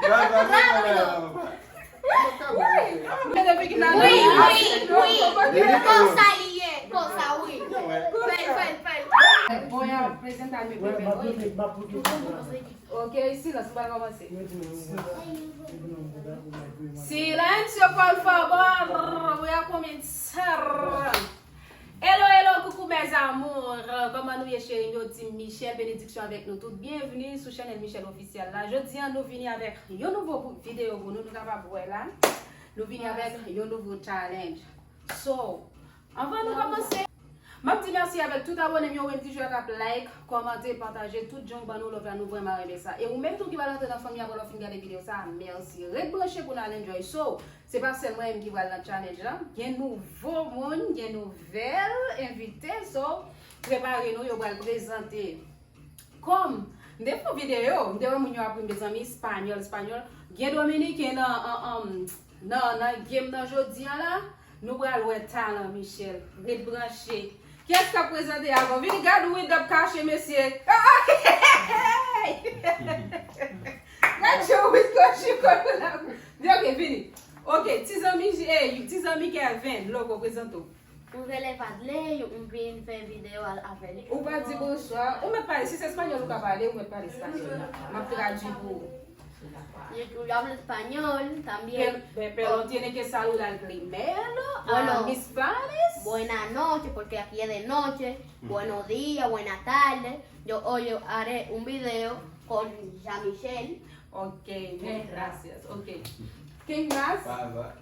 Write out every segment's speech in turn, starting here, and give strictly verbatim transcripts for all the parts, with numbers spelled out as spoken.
Bravo, bravo, bravo. Wi, wi, wi. Konsa li ye. Konsa, wi. Fè l, fè l, fè l. Bon, y ap prezante al men premye, wi. Ok, silans, nou pral kòmanse. Silencio, por favor. Voy a comenzar. Hello, hello, coucou mes amours. Kòman nou ye, cheri? Yo di Michelle, benediksyon avèk nou tout. Byenvni sou chanèl Michelle Officiel la. Jodi a, nou vini avèk yon nouvo pou- videyo pou nou, nou kapab wè la. Nou vini avèk yon nouvo challenge. So, anvan nou kòmanse, m ap di mèsi avèk tout abone m yo, wi, m toujou ap like, kòmante, pataje, tout jan w ban nou love la, nou vrèman renmen sa. E ou menm tou ki pral antre nan fanmi a, apre w fin gade videyo sa, mèsi. Ret branche pou n al enjoy. So, se pa sèl mwen menm ki pral nan challenge la. Gen nouvo moun, gen nouvèl envite. So, prepare nou, yo pral prezante. Kòm m te fè yon videyo, m te wè moun yo ap ri m, mezanmi, espanyòl, espanyòl. Gen dominiken nan, an, an, nan, nan game nan jodi a la. Nou pral wè talan Michelle. Ret branche. Kiyès k ap prezante avan? Vini gad Wid ap kache, mesye. Gad jan Wid kache kò l la. Di, ok, vini. Ok, ti zanmi, eh, ti zanmi Kevin, loko, prezante w. Mwen rele Vadley, mwen vin fè videyo a avè li. Ou pa di bonswa. Ou mèt pale, si se espanyòl ou ka pale, ou mèt pale espanyòl. M ap tradui pou ou. Yo, yo hablo español también. Pero, pero tiene que saludar primero a mis fans. Buenas noches, porque aquí es de noche. Buenos días, buenas tardes. Yo hoy haré un video con Jean Michel. Ok, gracias. Ok. ¿Quién más? Pasa.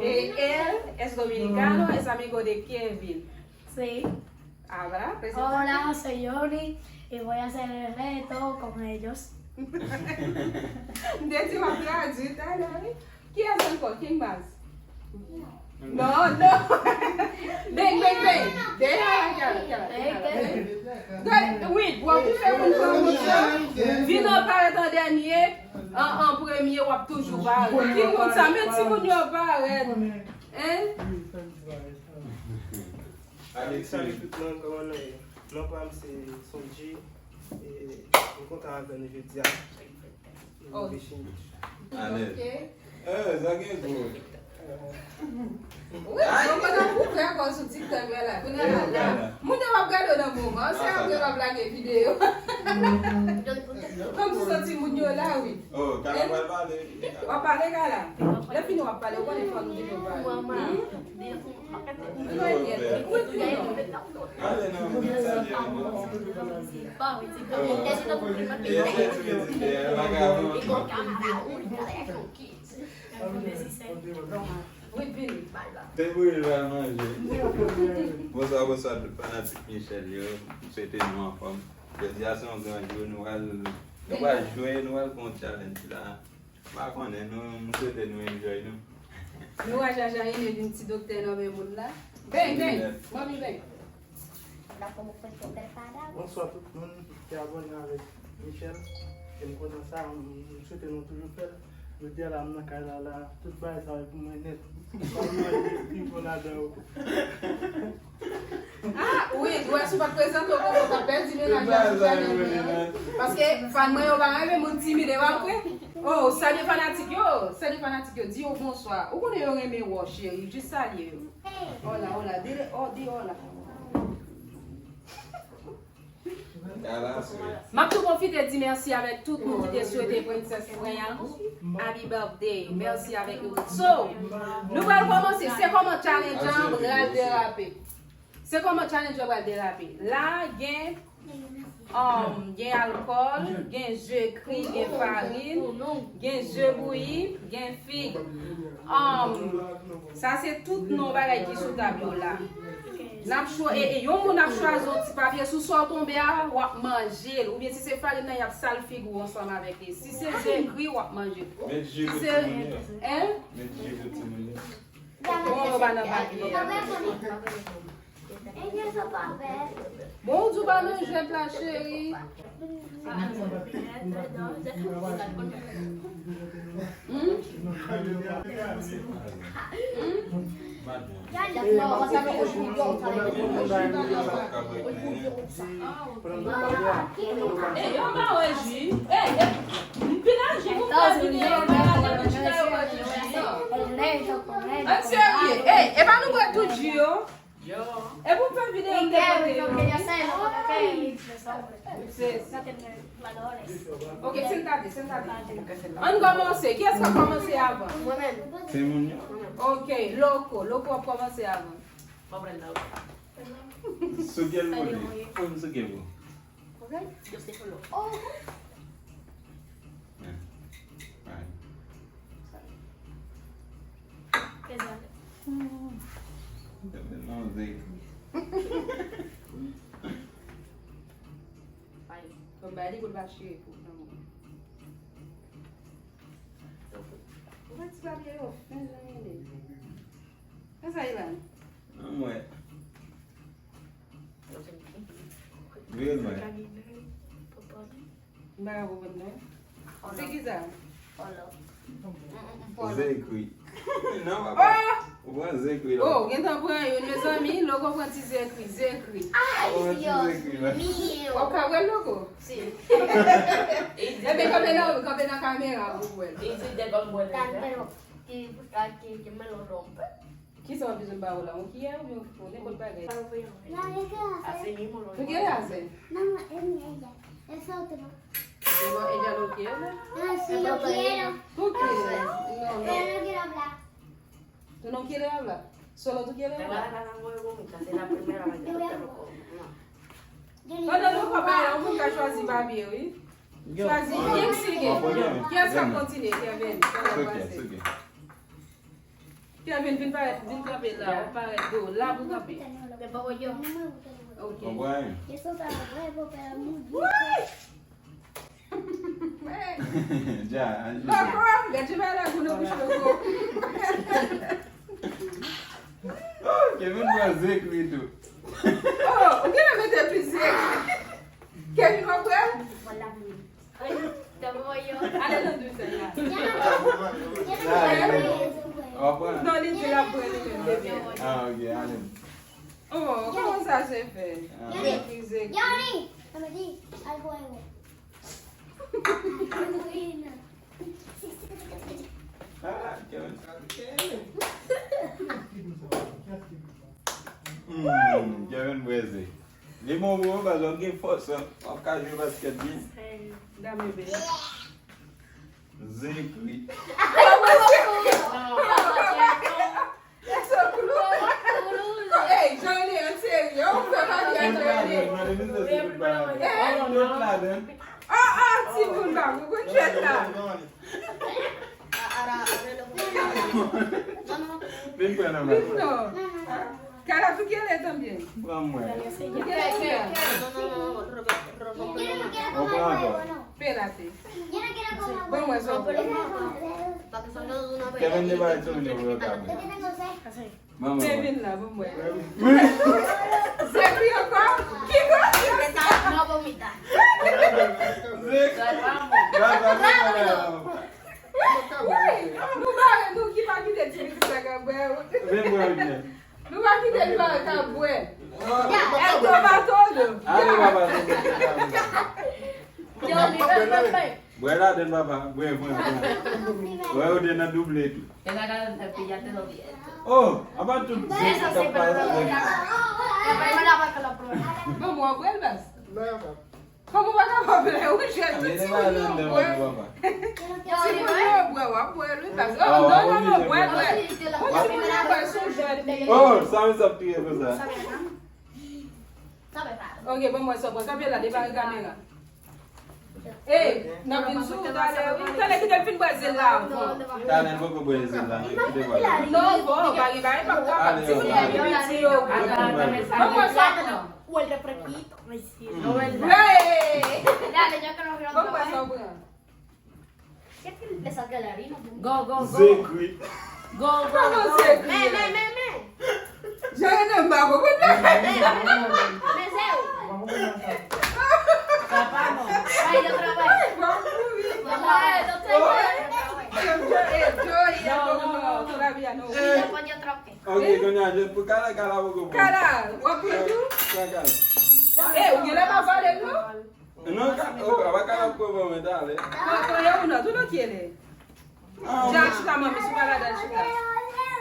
Eh, él es dominicano, es amigo de Kevin. Sí. Habla, presenta. Hola, soy Yoni y voy a hacer el reto con ellos. M te di w ap tradui talè, wi. Kiyès ankò? King Baz? Non, non. Bang, bang, bang. Dèyè la, Kiara, Kiara, Kiara. Gade, wi, w ap fè moun pran moun sa. Vin nan parèt an dènye, an, an premye, w ap toujou parèt. Ki moun sa? Men timoun yo parèt. Hein? Alexis. Salut tout moun, kòman nou ye? Non pa m se Sonji, e m kontan avè nou jodi a. Ok. Alèz. Eh, sa gen gwo. Wi, bon, pandan pou fè ankò sou TikTok la, la. Kounye a la, la. Moun yo ap gade w nan moman, se apre w ap lage videyo. Kòm si se timoun yo la, wi. Oh, Kala pral pale. W ap pale, Kala? Lè fini w ap pale, ou konnen fò nou videyo pale. Hmm? Bonswa, bonswa tout fanatik Michel yo. M swete nou anfòm. Jodi a se yon gran jou, nou pral, nou pral jwe, nou pral fè yon challenge la. M pa konnen, nou, m swete nou enjoy nou. Nou wè Jaja Ine vin ti doktè nan men moun la. Bang, bang! Manmi bang! Bonswa tout moun ki abòne avèk Michel. E m kontan sa, m, m swete nou toujou fè l. Jodi a la, m nan kay la, la, tout bagay sa yo pou mwen nèt. M pa manje pi bon ladan yo. Ah, wi, dwè si w pa t prezante w konsa, w t ap pèdi mennaj la sou chanèl mwen an. Paske fan mwen yo pa renmen moun timid, e pa vre? Oh, salye fanatik yo, salye fanatik yo, di yo bonswa. Ou konnen yo renmen wè w, cheri, jis salye yo. Hola, hola, dile, oh, di hola. M ap tou pwofite di mèsi avèk tout moun ki te swete Princess Freya happy birthday. Mèsi avèk nou tout. So, nou pral kòmanse. Se kòman challenge an pral derape. Se kòman challenge an pral derape. La, gen, um, gen alkòl, gen je kri, gen farin, gen je bouyi, gen fig. Um, sa se tout non bagay ki sou tab yo la. N ap chwa-, e, e, yon moun ap chwazi yon ti papye, sou sa w tonbe a, w ap manje l. Oubyen si se farin nan, y ap sal figi w ansanm avèk li. Si se je kri, w ap manje l. Met je pou timoun yo. Hein? Met je pou timoun yo. Bon, yo pa nan papye a. Bon, ou di w pa nan jwèt la, cheri. Hmm? Hmm? Ey, yo pa wè ji. Ey, ey. An serye. Ey, e pa nou bwè tout ji yo? E pou m fè videyo m te pote yo. Se, ok, sentade, sentade. Ann kòmanse. Kiyès k ap kòmanse avan? Mwen menm. Se moun yo. Ok, Loko. Loko ap kòmanse avan. Souke l pou li. Fò m souke pou. Ok? Yo se kolo. Oh! Yeah. Right. Pezale. Mwen se. Fay. Bon, ba li pou l pa chire pou nan mwen. Ou pa ti papye yo fen jan ye. Konsa, Ivan. Anmwey. Vire l mwen. M pa ka konprann non. Se ki sa? Zekri. Non, papa. Ou pran zekri la. Oh, gentan pran youn, mezanmi, Loko pran ti zekri, zekri. Ou pran ti zekri la. W ap ka bwè l, Loko? Si. Ebyen, kanpe nan, kanpe nan kamera pou bwè l. Ki sa w ap bezwen ba ou la? Yon kiyè oubyen yon nenpòt bagay? Tú quieres hacer? Tú no, ella no quiere. Tú quieres. No, no. Tú no quieres hablar. Solo tú quieres hablar. Pandan nou pa pale, yon moun ka chwazi papye, wi. Chwazi Kevin, si gen. Kiyès k ap kontinye, Kevin? Kevin, vin parèt, vin kanpe la, w ap parèt do la pou kanpe. Ok. Woy! Dja, ann Loko, gade bagay la gou nan bouch Loko. Oh, Kevin pran zekri tou. Oh, ou genlè mete plis zekri. Kevin, w ap pran? Ale nan dous la. W ap pran? Non, li di l ap pran li menm, bebe. Ah, ok, ale. Oh, kòman sa se fè? Ah. Zekri, zekri. Hmm, Kevin bwè ze. Li bon pou ou, baz, w ap gen fòs, w ap ka jwe baskèt byen. Dam yo bèl. Zekri. Ey, jan li an serye, ou fè pa byen jan li. Oh, oh, timoun pa pou konn jwèt la. Vin pran nan men. Non. Kara, tú quieres también? Pran mwen. Tú quieres, Kara? Ou pran ankò? Espérate. Bon, mwen sou. Kevin te bay tou, nou yo ka. Ban mwen. Kevin la, ban mwen. Zekri ankò? Ki bò? Zekri. Wi, nou bare nou ki pa kite ti pitit la ka bwè. Vin bwè, vin bwè. Nou pa kite li pa ka bwè. El toma todo. Ale, papa, toma. Bwè ladann, papa. Bwè, bwè, bwè. Bwè, ou te nan double tou. Oh, apa tout zen ki t ap pase? Bon, mwen bwè l baz. Kòman w pa kapab lè ou jwèt tout timoun yo bwè? Timoun yo bwè, w ap bwè wi, paske, oh, non, non, non, bwè, bwè. Ou timoun yo bwè sou jèn li. Oh, sa men sa ap touye konsa. Ok, bon, mwen sou pran. Kanpe la, devare kamera. Ey, n ap vin sou ou talè wi. Talè kite l fin bwè zen la avan. Talè l poko bwè zen la, kite bwè. Non, bon, pa gen bagay, pa kapab. Timoun yo pi piti yo. Bon, mwen sou pran. Hey! Bon, mwen sou pran. Go, go, go. Zekri. Go, go, go. Kòman zekri? Men, men, men, men. Jan e nan m pa konprann. Men, men, men. Men se ou. Sa pa bon. Bay yo travay. Travay, travay. Yo, yo, yo, yo, yo, yo, yo, yo, yo. Ok, kounye a, je pou Kala, Kala poko bon. Kala, w ap pran tou? Pran Kala. Ey, ou genlè pa pale, non? Non, ka, oh, apa ka ap pran mwen talè. Pran, pran yon nan, tú no quieres. Ah, Dja, chita, manmi, sou pa ladan, chita.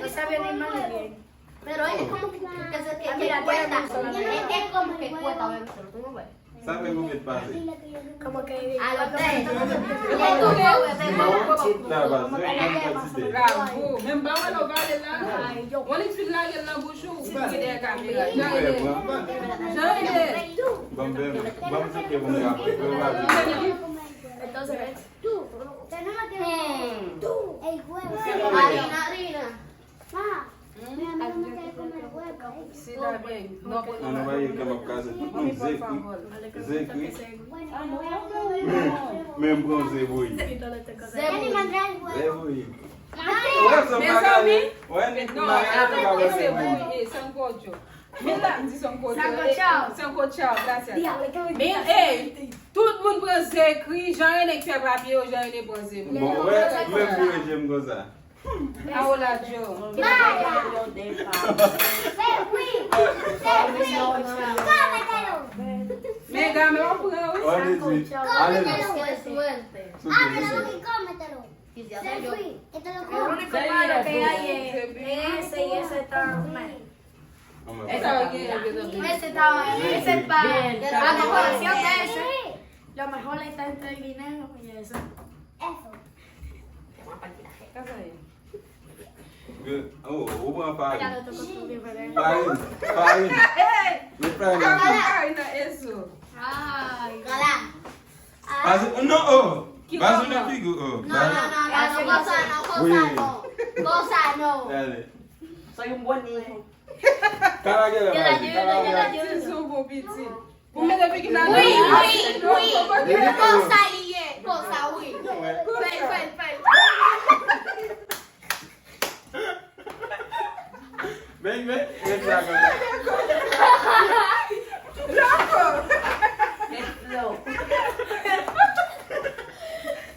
Lo sabe ni mal bien. Pero es como que, que, que, que cuesta. Es como que cuesta beber, tú no ves. Sabe cómo que pasa. Como que a los tres. No, tú estabas, no, no, no, no. Bravo. Menm pa wè lo gade la. Mwen li fin lage l nan bouch ou, ou pa gen dèyè kamera. Jan e de. Jan e de. Vamos ver, vamos ver qué vamos a hacer. Entonces, tú. Tú. Harina, harina. Ma, mi amigo no quiere comer huevo, ¿eh? Si, está bien. No, pues, ah, no, vaya, que va a casa. Mami, por favor. Zekri. Zekri. Bueno, voy a comer. Men, men, bon, Zekri. Zekri. Dani, mandar el huevo. Zekri. Mami. Mezanmi. Wè, nou, nou, nou, nou, se bouyi, se yon kocho. Men la, m di se yon kocho. Sancochao. Sancochao, gracias. Men, ey, tout moun pran Zekri, jan Rene k fè papye yo, jan Rene pran Zekri. Bon, wè, menm bouyi, jem konsa. Aola Joe. Maya. Segui. Segui. Cómetelo. Men game w pran, wi. Cómetelo. Ábrelo y cómetelo. Segui. Esto lo como. El único malo que hay es, es ese y ese está mal. Ese está, ese está, la comparación de ese, lo mejor está entre el dinero y eso. Eso. Oh, ou pran farin. Farin, farin. Met farin nan fil. Farin nan eso. Ay. Pase, non, oh. Pase nan figi, oh. Non, non, non, non, non, konsa non, konsa non. Konsa non. Dale. Soy un buen niño. Kala gen lè magi, kala gen lè. Ti sou bon pitit. Pou mete figi nan wi, wi, wi. Konsa li ye, konsa, wi. Fèy, fèy, fèy. Bèy, bèy, ret la konsa. Loko.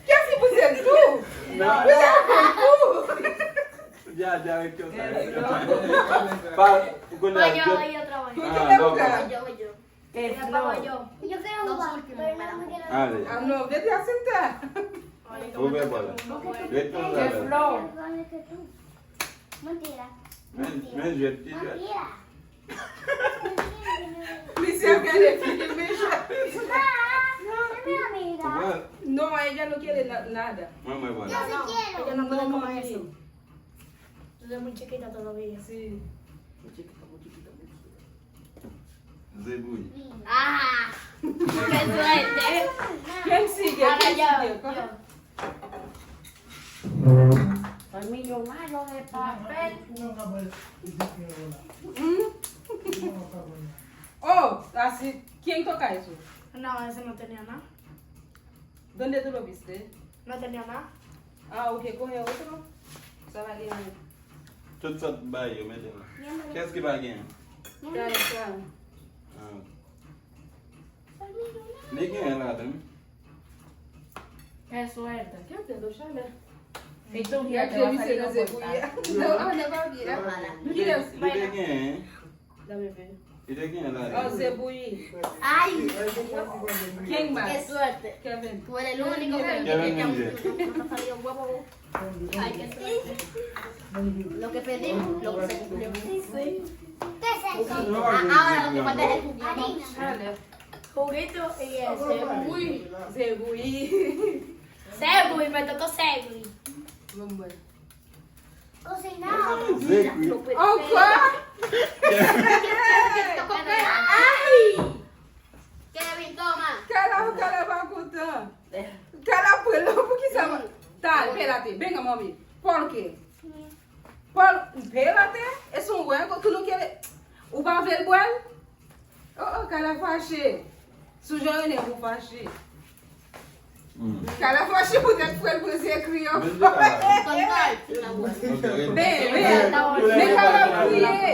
Kès ki pouse l tou? Non. Pouse l tou. Ya, ya, ret konsa, ret konsa. Pa, ou konnen. Oye, oye, otra vez. Ah, loko. Oye, oye. Yo quiero jugar, pero no me quiero. Ale. Ah, non, vete asinta. Ouvè bò la. Ret konsa la. Mentira. Men, men jwèt, ti jwèt. Mentira. Misye ap gade figi mechan. Ah, es mi amiga. No, a ella no quiere na- nada. Mwen, mwen, mwen. Yo sí quiero. Ella no puede comer eso. Yo soy muy chiquita todavía. Sí. Muy chiquita, muy chiquita, muy chiquita. Zebouyi. Ah! Qué suerte. ¿Quién sigue? ¿Quién sigue? Los niños mayores papel. Mm. Oh, así, ¿quién toca eso? No, ese no tenía nada. ¿Dónde tú lo viste? No tenía nada. Ah, ok, coge otro. Sa va gen. Tout sòt bagay yo mete la. Kiyès ki pa gen? Kay, kay. Ah. Li gen ladan. Qué suerte. Qué atendo chalè. Entonces, ya te va a salir la puerta. No, no va bien. Li te gen. Dame ver. Li te gen la. Oh, se bouyi. Ay. ¿Quién más? Qué suerte. Kevin. Tú eres el único que Kevin Mendier. Ay, qué suerte. Lo que pedimos, lo que se cumplió. ¿Qué es eso? Ah, ahora lo que falta es el juguito. Harina. Juguito y el segui. Segui. Segui, me tocó segui. Bon, bon. Cocina. Ankò? Ay! Kevin, toma. Kala, Kala pa kontan. Kala pran l, poukisa? Tal, pélate, venga, mami. ¿Por qué? Por, pélate, es un juego, tú no quieres. Ou pa vle l bwè l? Oh, oh, Kala fache. Sou jan Rene pou fache. Kala fache poutèt frè l pou Zekri an. Ben, ben, men Kala kriye.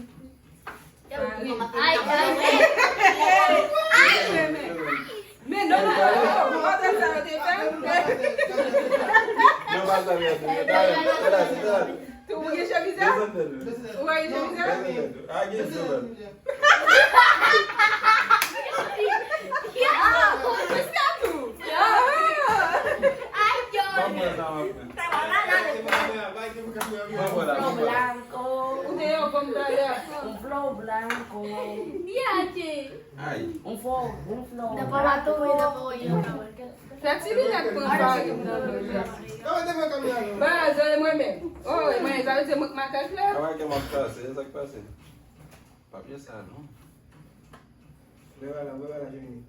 Ay, ay, ay. Men non, non, non, non, non, sa yo te fè. Non, pa sa yo te fè. Talè, talè, talè. Ou gen chemiz la? Ou pa gen chemiz la? Ah, gen chemiz la. Ah, ou gen chemiz la tou? Ah. Ay, yo. Ban mwen sa, m ap fè. Ban mwen la, ban mwen la. Ou te yon fanm talè. Un flow blanco. Ay. Un flow, un flow. Fè ti linèt pou l pa ret nan dlo. Ba, zòrèy mwen menm. Oh, mwen, sa vle di mwen k makak la. Sa pa gen m ap kase, sa k pase? Papye sa, non. Mwen pa la, mwen pa la, Jimmy.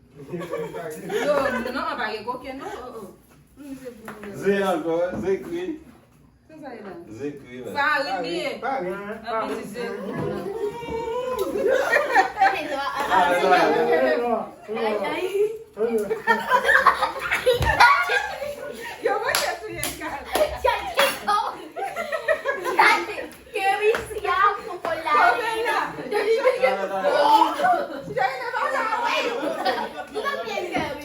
Non, non, pa gen koken, non. Oh, oh. Ze ankò, ze kri. Sa sa ye la? Ze kri la. Farin li ye. Farin. Anpi di ze. Yo, mwen te touye kal. Keri si a pou kolay. Jay ne pa la. Ou pa byen keri.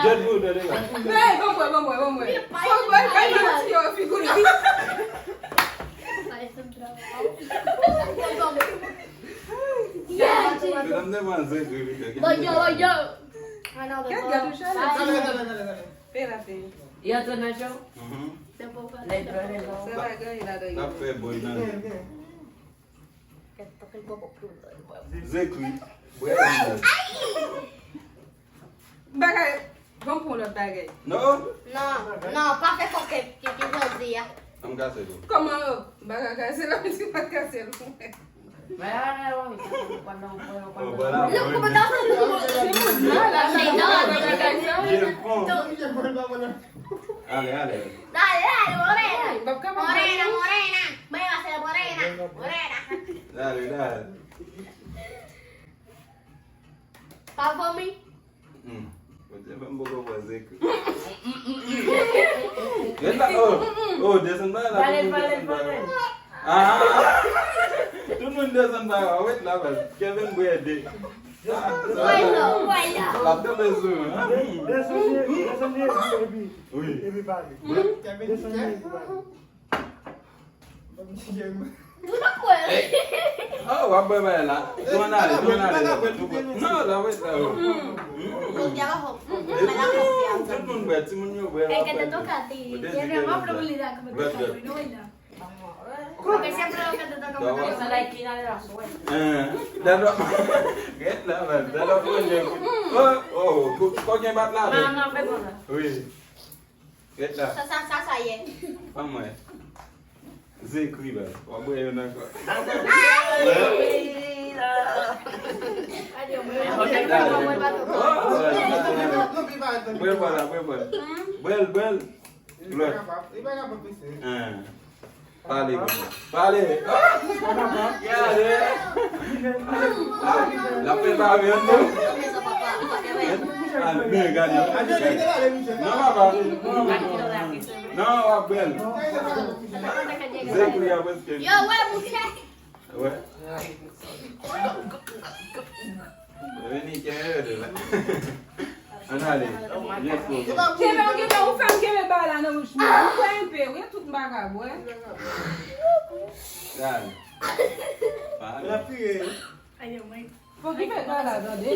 Jèt pou tande la. Hey, bon mwen, bon mwen, bon mwen. Bon mwen, bay manti yo, figi w. Medam te pran ze gri vite. Oyo, oyo. Kèt gad ou chalè. Pè la pè. Yo, tonton Joe. Mhm. Lè jò, lè jò. Sa pa gen ladan. N ap fè boy nan. Ze kri. Bwè. Bagay. Bon, pou lòt bagay. Non? Non, non, pa fè kòkèt, ke, ke jodi a. An m kase l. Kòman, oh, m pa ka kase l, m di pa kase l. Mwen la, mwen la, mwen la. Ale, ale. Dale, dale, morena. Morena, morena. Voy a hacer morena, morena. Dale, dale. Pa vomi. Hmm. Bondye fè m poko pran ze kri. Ret la, oh, oh, desann ba la. Pale, pale, pale. Ah, tout moun desann ba la. Wait la, baz. Kevin bwè de. L ap tonbe sou ou, hein? Desann, desann, epi, epi pale. Desann, epi pale. Ou pa kwè. Ah, w ap bwè bagay la. Tou ann ale, tou ann ale. Non, la, wait la, oh. Tout moun bwè, timoun yo bwè, w ap bwè. Lòt, lòt. Porque siempre lo que te toca montar. Esa la esquina de la suerte. Eh, dada. Ret la, man. Dada manje. Oh, oh, ko- koken bat la. Mama, fè konsa. Wi. Ret la. Sa, sa, sa, sa ye. Pa mwen. Zekri, baz. W ap bwè youn ankò. Bwè pa la, bwè pa la. Bwè l, bwè l. Lòt. Li pa kapab, li pa kapab pise. Ah. Pale konsa. Pale. Ah! Gade. Ah! L ap fè bari an tou. Ah, men gade. Non, papa. Non, w ap bèl. Zekri a prèske. Yo, wè, mouche. Wè. Vini, kenbe yo de la. Ann ale. Yes, bro. Kenbe, ou kenbe, ou fè m kenbe ba la nan bouch mwen. Ou kwè M P, wi, tout m pa ka bwè. Dale. Pale. L ap kriye. Fò ki fè ba la, tande.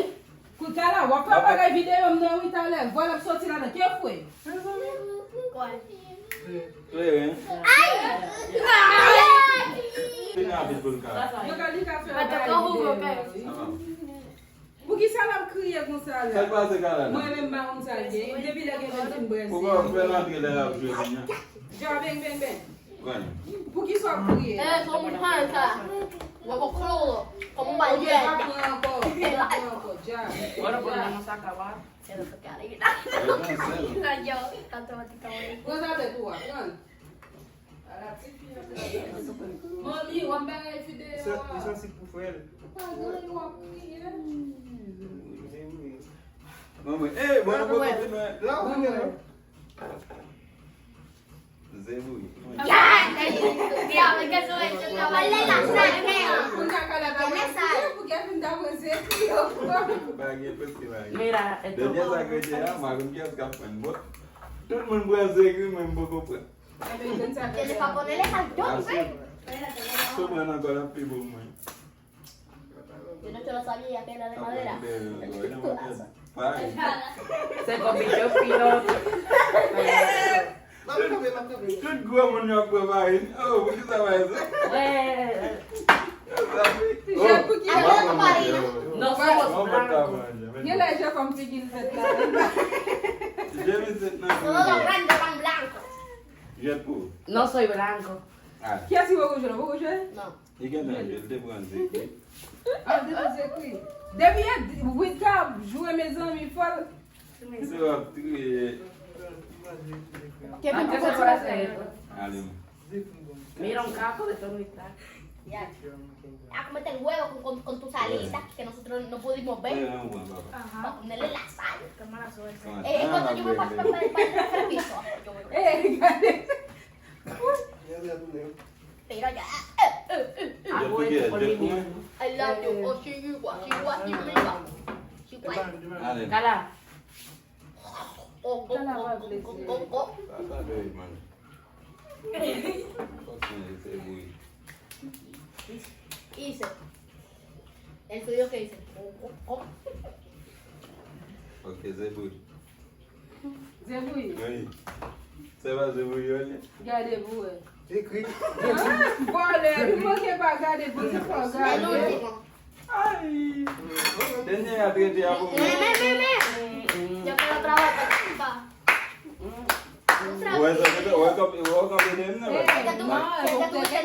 Kout la, w ap fè bagay videyo m nan, wi, talè. Vwa l ap soti ladan. Ke fwe? Kleren. Ay! Vin rapid pou l ka. Yo ka, li ka fè yon bagay videyo la, wi. Poukisa l ap kriye konsa la? Sa k pase, Kalala? Mwen menm, m pa konn sa l gen. Depi lè gen lè fin brèse. Poukisa w fè l antre lè l ap jwe kounye a? Ja, beng, beng, beng. Grann. Poukisa w ap kriye? Eh, fò moun pran sa. Ou pa klolo. Fò moun ba. Ok, pa pran ankò. Pa pran ankò. Ja. Bora pôr na nossa cavalo. Pran sa tèt ou a, pran. Ala ti fi an. Manmi, w ap bagay videyo a. Li santi pou frè l. Pa gen anyen, w ap kriye. Manman, eh, bon, nou poko fin wè. La, ou vini la. Zebouyi. Pa gen pèsonaj ki pa gen. Mira, esto. Dènye sa k rete a, m pa konn kiyès k ap pran. Bon, tout moun pran Zeki, men m poko pran. Tiene papones al tope. Si w pran ankò, l ap pi bon mwen. Yo no te lo sabía, que era de madera. Se convirtió en piloto. Tout gwo moun yo ap pran marin. Oh, poukisa pa sa? Jèt pou ki? Nosotros blancos. Gen lè jèt kòm figi l fèt la. Jèt pou. No soy blanco. Kiyès ki poko jwe la? Poko jwe? Non. Li gentan jwe, li te pran Zeki. Ah, li te pran Zeki. Depi e Wid ka jwe, mezanmi, fò l. Se w ap triye. Ke vin pou kontinye. Ale. Mira un caco de todo mi traje. Ya. A cometer huevo con, con, con tu salita, que nosotros no pudimos ver. Con el enlazado. Qué mala suerte. Eh, cuando yo me pasé para el permiso, yo voy. Eh, Pero ya. Abuelo por mí mismo. I love you. Oh, she you what? She what? She me what? She what? Kala. Oh, oh, oh, oh, oh, oh. Sa, sa, man. Fòk se, se bouyi. Hice. El tuyo que dice. Oh, oh, oh. Ok, se bouyi. Zebouyi. Wi. Se pa Zebouyi yo ye? Gade pou wè. Ekri. Vòlè, li manke pa gade, bon, se fò gade. Ay! Dènye a trete a pou mwen. Men, men, men, men. Yo quiero trabajar pa. Ou wè sa, ou wè kòb, ou wè kòb de m nan, wè. Ti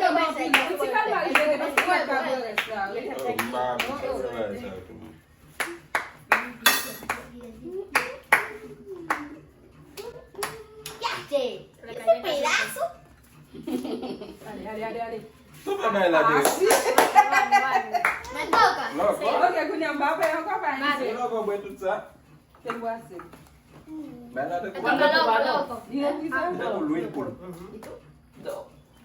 kalma li jete, paske ou pa ka bwè rès la, wi. Oh, m pa apresye travay sa yo tou. Ese pedazo. Ale, ale, ale, ale. Tou pa bay la de. Ah, si. Me toca. Lòk, lòk. Ok, kounye a m pa fè ankò pa isi. Lòk, ou bwè tout sa. Te l bwase. Bay la de. Li refize ankò. Lwil poul.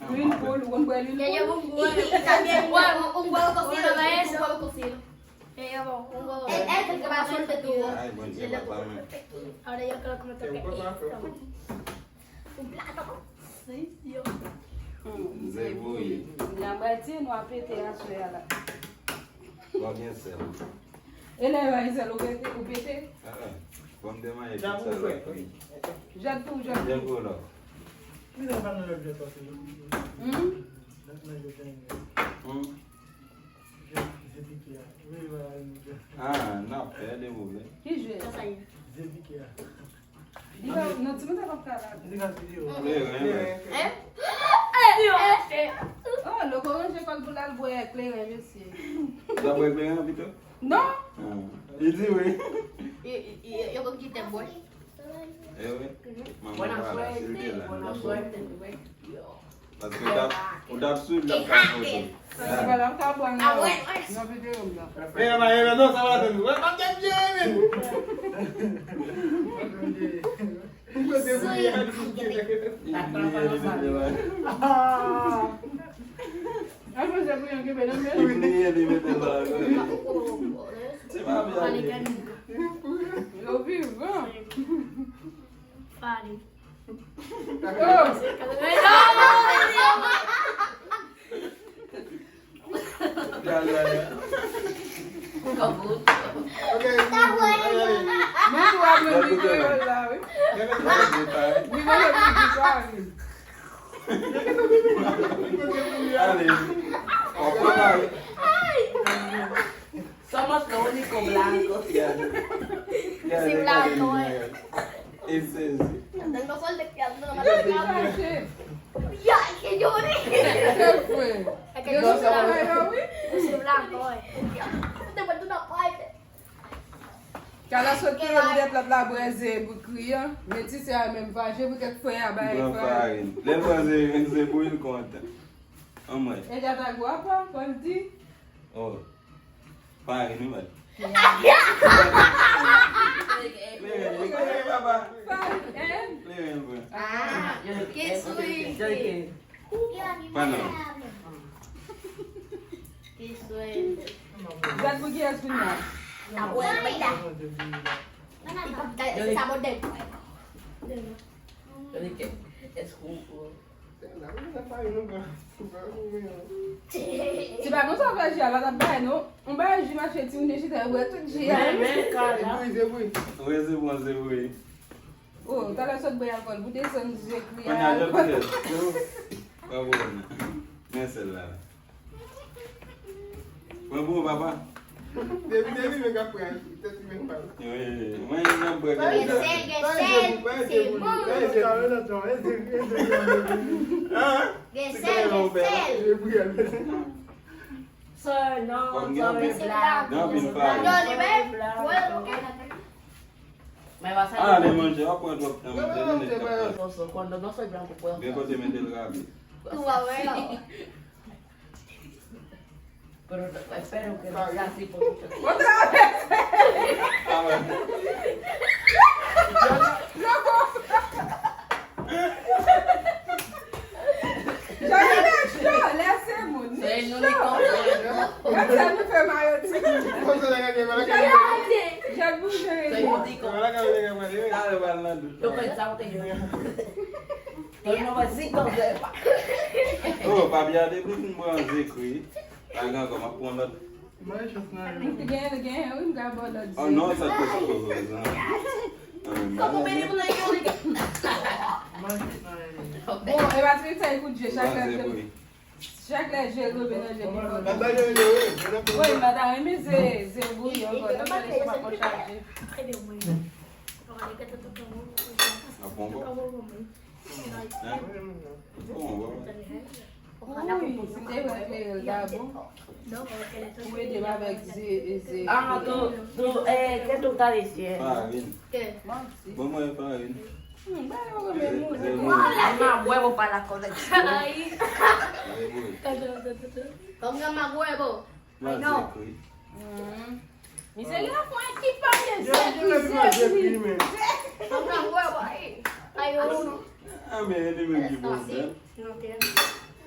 Lwil poul, ou konn bwè lwil poul? Ella es un huevo, un huevo cocido, ¿no es? Un huevo cocido. Ella es un huevo. Él, él es el que va a hacerte tu. Ay, Bondye, papa, men. Ahora yo creo que me toca esto. Un plátano. Sí, yo. Zebouyi. Nan bay ti nou ap pete aswè a la. Bon, gen sèl. E lè yo a sèl ou pete, ou pete? Ah, ah. Bon, m te manje tout sèl la. Jèt pou, jèt pou. Jèt pou la. Hmm? Hmm. Ah, n ap fè de pwoblèm. Ki jwèt? Li pa, non, timoun sa p ap ka la. Kleren, wè. Hein? Oh, Loko ranje kò l pou l al bwè kleren, mesye. L ap bwè kleren pito? Non. Ah. Li di wi. Yo, yo, yo konn ki tèm bwè. Eh wi. Manman pa la, si l te la, nou t ap bwè. Paske w t ap, ou t ap swiv, l ap ka vote. Sa se pa l ap ka bwè nan, nan videyo m nan. Men, ann ale, non, sa va tann. Wè, pa t ap jere, men. Li mete bouyi a, li mete bouyi a. Li mete bouyi a. Li mete bouyi a. Li mete bouyi a. Se pa byen. Yo vivan. Pale. Oh! Ya, ya, ya. Ok, men tou ap mwen li kreyòl la, wi. Li manje pou di sa, wi. Ale. Somos lo único blanco. Gade, gade, gade, gade. Ese sí. Tengo sol de criadura. Ya, que llore. Kè fre. Es que yo yo se blanco, eh. Te falta una parte. Kala sot kite poutèt lòt la bwè ze bouyi an, men ti sè a menm fache poutèt frè a bay farin. Lè l pran ze, ze bouyi, l kontan. Anmwey. E gata gwa pa, kòm di. Oh. Farin, wi, bad. Kleren, kleren, papa. Farin, hein? Kleren, bro. Ah, que suerte. Pa nan. Que suerte. Gad pou kiyès vin la. La buena. Sa bon de. Enrique, es jugo. Se pa konsa w fè ji a, la t ap bay, non. On bagay ji mache, timoun te chita, yo bwè tout ji a. Men, men, kala. Se bouyi, se bouyi. Wi, se bon, se bouyi. Oh, talè sot bwè alkòl, pou desann je kri a. Kounye a, je kri. Bravo, men sèl la. Pran pou mwen, papa. Depi, depi, men k ap pran, tèt li menm mal. Wi, mwen, m ap bwè. Gensè, gensè, se bon. Gensè, gensè. Sè, non, sè, blan. Gen anpil farin. Non, li menm. Ah, le manje, w ap pran twòp tan manje, li nèt k ap pase. Cuando no soy blanco, puedo. Gen kote mete l rapi. Tou a wè la. Pero espero que no sea así, porque... Otra vez. Ah, bueno. Loco. Jòlè, lèse moun. Se nou li konprann. Konsa nou fè mayo ti. Jòlè, jòlè, bouje. Se nou li konprann. Talè w al nan dout. Yo fè sa, ou te jwe. Yo nou wè si konsa pa. Oh, pa byen depi m pran ze kri. Pa gen ankò, m ap pran lòt. Mwen chans nan yo. Li gen, li gen, wi, m ka ba w lòt ze. Oh non, sa te sou pozo, non. Kòman mele pou nan yo, li gen. Mwen chans nan yo. Bon, e pa ti sa, ekout, je, chak lè, chak lè je tonbe nan je pi fò. Wi, m pa ta renmen ze, ze bouyi ankò, non, men se pa konn chaje. Ap pran ankò? Hein? Bon, bon. Wi, si m te wè kleren l ta bon. Ou ede m avèk ze, ze. Ah, tu, tu, eh, ¿qué tú estás diciendo? Farin. Manti. Ban mwen farin. Hmm, ba yo renmen moun. Ay, ma huevo pa la koneksyon. Ay. Pongan más huevo. Ay, non. Misye gen afè ki pale, ze bouyi, ze bouyi. Pongan huevo ahí. Ay, uno. Ah, men, li menm ki bon, hein? No tiene.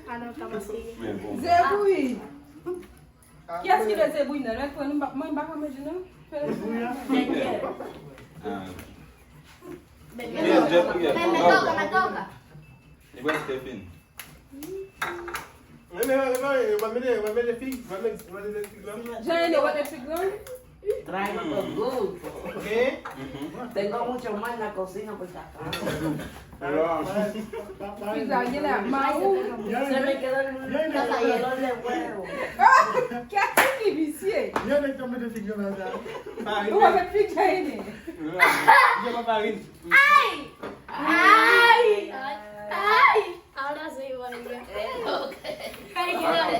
Ah, no, estamos así. Men bon. Ze bouyi. Kiyès ki vle ze bouyi nan? Mwen, mwen, mwen pa ka manje, non. Ah. Li prèske fin. Men, men, men, men, yo pa mete, yo pa mete fig, yo pa mete, yo pa mete fig la. Jan ene, w ap mete fig la? Trae los dos. ¿Qué? Tengo mucho más en la cocina por si acaso. Fig la genlè ap mawon. Se me quedo el dolor de huevo. Kèt ki visye. Ou pa met fig la ene. Ay! Ay! Ay! Ahora sí, Bolivia. Ay, ay.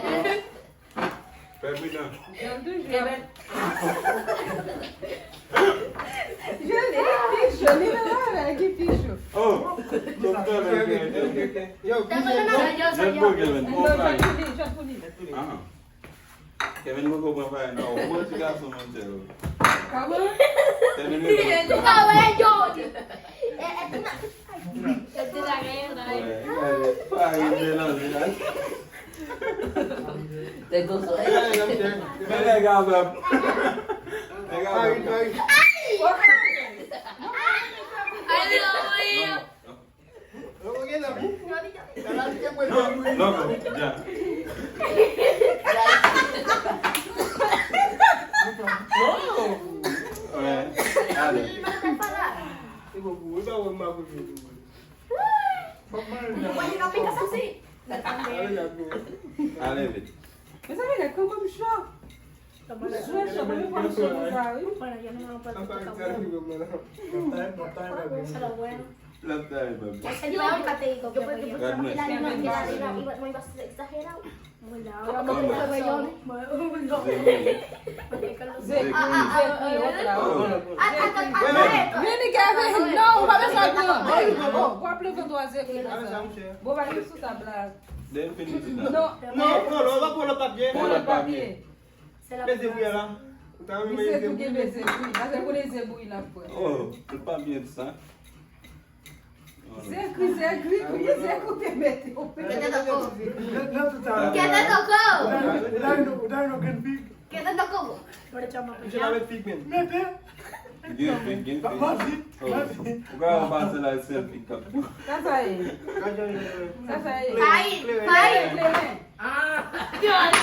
Fè pridan. Kevin. Joli, pi cho, li nan bagay ki pi cho. Oh, Kevin, Kevin, Kevin. Yo, Kevin, Kevin. Ah. Kevin poko pran farin nan. Bon ti gason, monchè. Kòman? Kevin poko. Ou pa wè, Jody. Farin melanje la. Te konso. Men nèg a fè. Nèg a fè. Ay, Maria. Loko, dja. Wè, ale. Ale vit. Mezanmi, nèg kanpe m cho. Jwe cho, mwen pran cho konsa, wi. L ap taye, baby. Gad mwen. Vini, Kevin, non, ou pa bezwen pran. Oh, w ap leve dwa Zekri konsa. Bon, pa gen sou tab la. Non, non, non, non, w ap pran lòt papye. Pran lòt papye. Peze bouyi la. Ou ta renmen Misye tou gen peze bouyi. Sa se pou Leze bouyi l ap pran. Oh, se pa byen sa. Zekri, Zekri, wi, Zekri te mete w. Kèt ankò. Kèt ankò. Kèt ankò. Mete. Gen fig, gen fig. Ou ka pase la sèl fig k ap. Sa sa ye? Sa sa ye? Fayin, fayin. Kleren.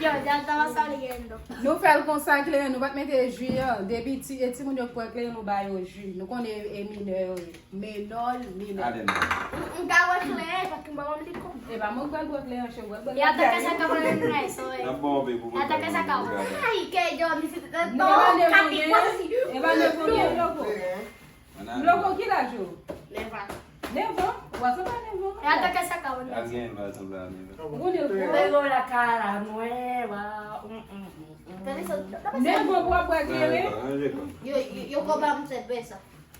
Yo, ya estaba saliendo. Nou fè l konsa, Kleren, nou pa t mete ji an. Depi ti, e timoun yo k pran Kleren, nou ba yo ji. Nou konnen e minè yo ye. Menòl, minè. Aden. M, m ka wè Kleren, paske m pa wè m li konn. E pa mwen k pral pran Kleren, chè, w pral pran. E atake sa ka pran nan so. N ap bon, pe pou. Atake sa ka. Ay, ke yo, mi se te. Non, e pa nevon gen, e pa nevon gen, loko. Loko, ki laj ou? Nèf an. Nèf an? Ou pa sanble a nèf an. E atake sa ka wè. Al gen, pa sanble a nèf an. Ou konnen l gwo. Pego la cara nueva. Mm, mm, mm, mm. Nèf an pou w ap bwè kleren? Yo, yo, yo konn ba m sèt pè sa.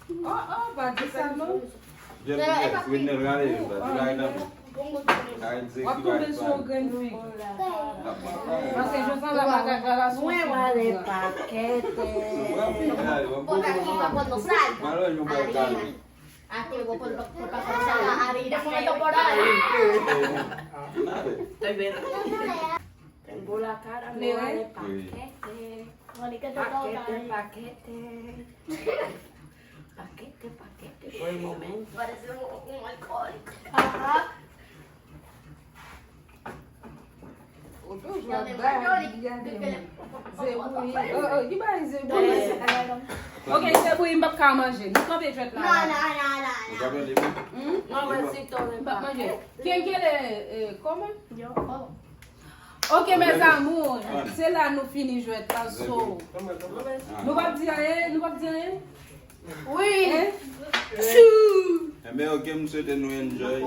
Oh, oh, pa di sa non. Jèt, Rinel, gade, gade, gade. W ap tonbe sou yon grenn fig. Paske Josan la makak la, la sou fig. Mwen wale pakete. Ate, vou por, por, por pasar a la harina, por esto, por ahí. Está bien. Tengo la cara, mwen wale pakete. Pakete, pakete. Pakete, pakete, por el momento. Parece un, un alcohólico. Ajá. Ou toujou ap bay, gade mwen. Zebouyi. Oh, oh, ki bay zebouyi? Ok, zebouyi, m p ap ka manje. Nou kanpe jwèt la. Non, non, non, non, non. Ou kanpe jwèt la? Hmm? Non, mwen si to, m p ap manje. Kenkele, eh, kòman? Yo, oh. Ok, mes amours, se la nou fini jwèt la, so. Nou p ap di anyen, nou p ap di anyen? Wi. Hein? Chou! Enben, ok, m swete nou enjoy.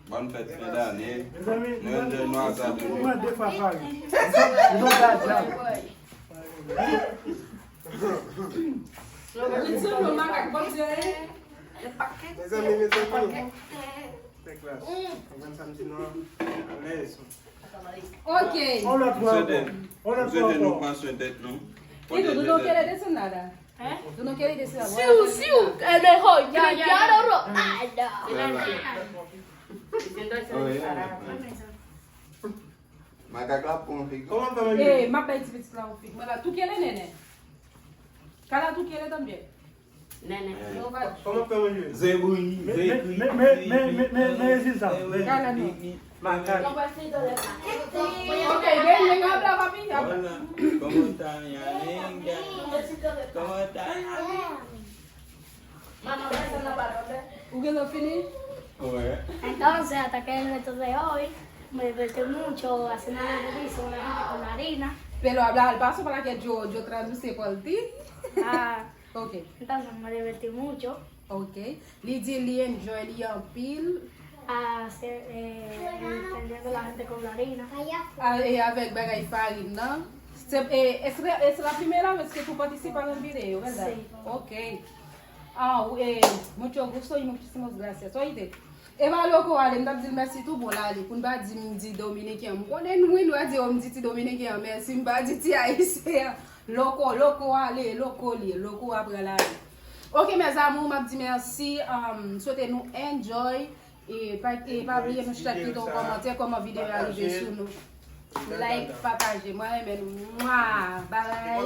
Bòn fèt fen dane. Nou enjoy nou a sa toujou. Mwen de fwa pari. Mwen de fwa pari. Ritson, yon makak, bon Dye, hein? Mezanmi, mezanmi. Tèk la. Konprann sa m di nou an? Alèz. Ok. On lòt fwa ankò. On lòt fwa ankò. Pran swen tèt nou. Kito, nou nan kèl desann la, la? Hein? Nou nan kèl desann la? Siw, siw, e mejor, ya, ya, ya, ya. Makak la pran fig. Kòman fè menm? Eh, m ap bay ti pitit la yon fig. Mwen la tou kele nènè. Kala tou kele tanbyen. Nènè. Kòman fè manje? Zebri, Men, men, men, men, men, men, men, men, Zilza, men. Makak. Ok, gen, gen, gen, bla, papi, bla. Hola, ¿cómo está mi amiga? ¿Cómo está? Maman, pèsonn nan pa tande. Ou gen lè fini? Ouais. Entonces, hasta que me entonces hoy, me divertí mucho haciendo el ejercicio con la gente con la harina. Pero habla al paso para que yo, yo traduzca por ti. Ah, Ok. entonces me divertí mucho. Ok. Li di li enjoy li anpil. Ah, se- eh, entendiendo la gente con la harina. A- E avèk bagay farin nan. Se, e, es, la- es la primera vez que tú participas en el video, ¿verdad? Sí. Ok. Ah, eh, mucho gusto y muchísimas gracias. Oíste. Eva loko ale, m t ap di l mèsi tou bon l ale. Pou n pa di m di dominiken an. M konnen nou, wi, nou a di yo m di ti dominiken an mèsi, m pa di ti ayisyen an. Loko, loko ale, loko li, loko a pral ale. Ok, mes amours, m ap di mèsi. Um, swete nou enjoy. E pa, e pa bliye nou chak kite yon kòmantè kòman videyo a rive sou nou. Like, pataje. Mwen renmen nou. Mwa! Bye!